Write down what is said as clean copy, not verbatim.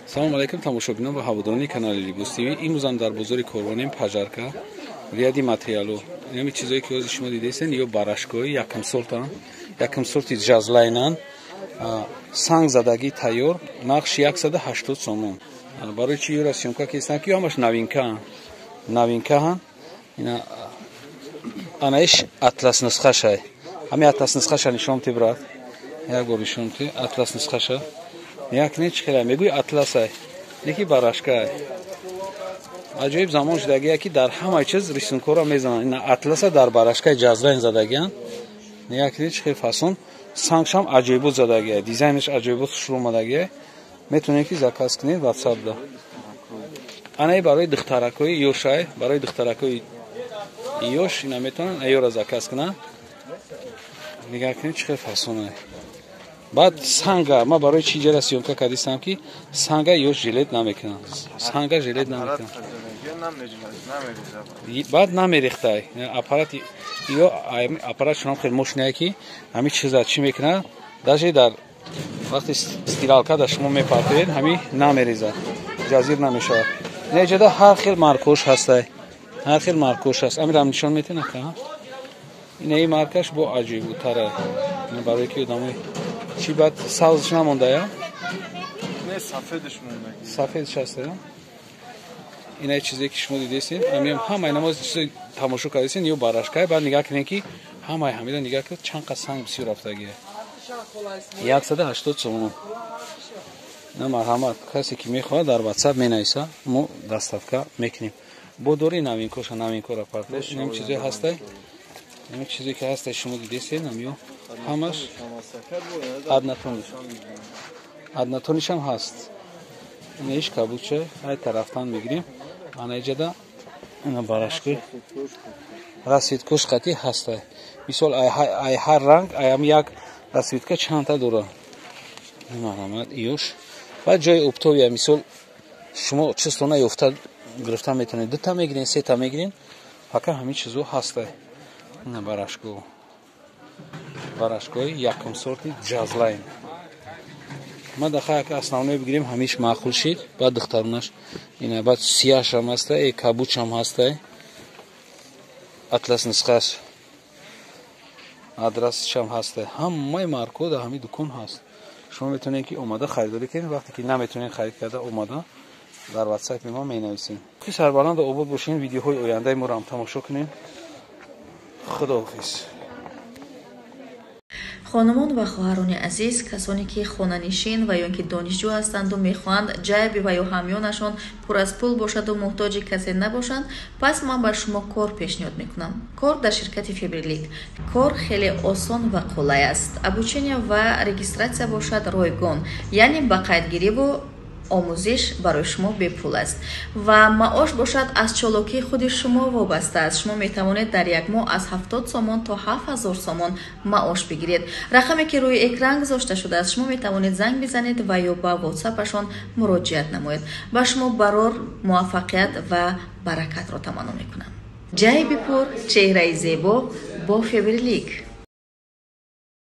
Салому алайкум, тамошобинон ва ҳаводорони канали Либос ТВ. Имрӯзам дар бозори Корвонем, Пажарка, ряди материалу. Инами чизое ки ҳозир шумо дидесен, ё барашкои якум сортан, якум сорти жазлайнан, санг задагӣ тайёр, нархш 180 сомон. Барои чи ёра съёмка кестан, ки ҳамаш новинкаан, новинкаан. Ина анаиш атлас нусхашай. Ҳами атлас нусхаша нишон ти, брат. Як бор нишон ти атлас нусхаша. Як не чӣ хела мегӯи, атласай, неки барашкай. Аҷоиб замон шудагия, ки дар ҳамаи чиз рисункора мезананд. Ина атласа дар барашкаи ҷазрайн задагиян. Як не чӣ хел фасон, сангшам аҷоибот задагия, дизайнаш аҷоибот хушрӯ омадагия. Метавонед, ки заказ кунед ватсапда. Анаи барои духтаракҳои ёшай, барои духтаракҳои ёш ина метавонанд аёра заказ кунанд. Нигаҳ кунед, чӣ хел фасонай. Баъд санга ма барои чӣ ҷара съёмка кардистам, ки санга ё жалеть намекунанд, санга жалеть намекунанд, баъд намерехтай аппарат. Ё аппарат шунам хел мошинае, ки ҳами чиза чӣ мекунад, даже дар вақти стиралка да шумо мепартоед, ҳами намерезад, ҷазир намешавад. Неҷада ҳар хел маркош ҳастай, ҳар хел маркош ҳаст. Амирам нишон метена ка инаи маркаш бо аҷоибутара, барои ки одамои чӣ. Баъд сабзш намондая? Не, сафедш монда. Сафедш ҳаста. Инаи чизе ки шумо дидесед, ҳамиам ҳамаи намоз чизе тамошо кардесен, ё барашкай. Баъд нигаҳ кунед, ки ҳамаи ҳамида нигаҳ кунед, чанд қад санг бисёр рафтагия. 180 сомон. На, марҳамат, касе ки мехоҳад, дар ватсап менависа, мо доставка мекунем. Бо дори новинкоша, новинкора партош. Инам чизе ҳастай, инам чизе ки ҳастай, шумо дидесед, намиё ҳамаш однотониш, однотонишам ҳаст. Инаиш кабуча ай тарафтан мегирем. Ана иҷада ина барашки расцветкош қатӣ ҳастай. Мисол, ай ҳар ранг, ай ам як расцветка чандта дора. Марҳамат, иёш баъд ҷои оптовия. Мисол, шумо чистона ёфта гирифта метавонед, дута мегирен, сета мегирен, фақат ҳамин чизо ҳастай. Ина барашко, барашкои якум сорти ҷазлайн. Ма даха як основной бигирем, ҳамиш маъқул шид. Баъд духтарунаш ина, баъд сияшам ҳастай, э кабучам ҳастай, атлас нисқаш адрасшам ҳастай. Ҳамаи марко дар ҳамин дукон ҳаст. Шумо метавонед, ки омада харидорӣ кунед. Вақте ки наметавонед харид карда, омада дар ватсапи ма менависед. Ки сарбаланду обод бошед, видеоҳои ояндаи моро ҳам тамошо кунед. Худоҳофиз. Хонумон ва хоҳарони азиз, касоне ки хонанишин ва ё ки донишҷӯ ҳастанду мехоҳанд ҷайби ва ё ҳамёнашон пур аз пул бошаду муҳтоҷи касе набошанд, пас ман ба шумо кор пешниҳод мекунам. Кор дар ширкати Фаберлик. Кор хеле осон ва қулай аст. Обучение ва регистрация бошад ройгон, яъне ба қайдгириву омӯзиш барои шумо бепул аст ва маош бошад аз чолокии худи шумо вобаста аст. Шумо метавонед дар як моҳ аз 70 сомон то 7000 сомон маош бигиред. Рақаме ки рӯи экран гузошта шудааст, шумо метавонед занг бизанед ва ё ба ватсапашон муроҷиат намоед. Ба шумо барор муваффақият ва баракатро таманно мекунам. Ҷайби пур, чеҳраи зебо бо Фаберлик.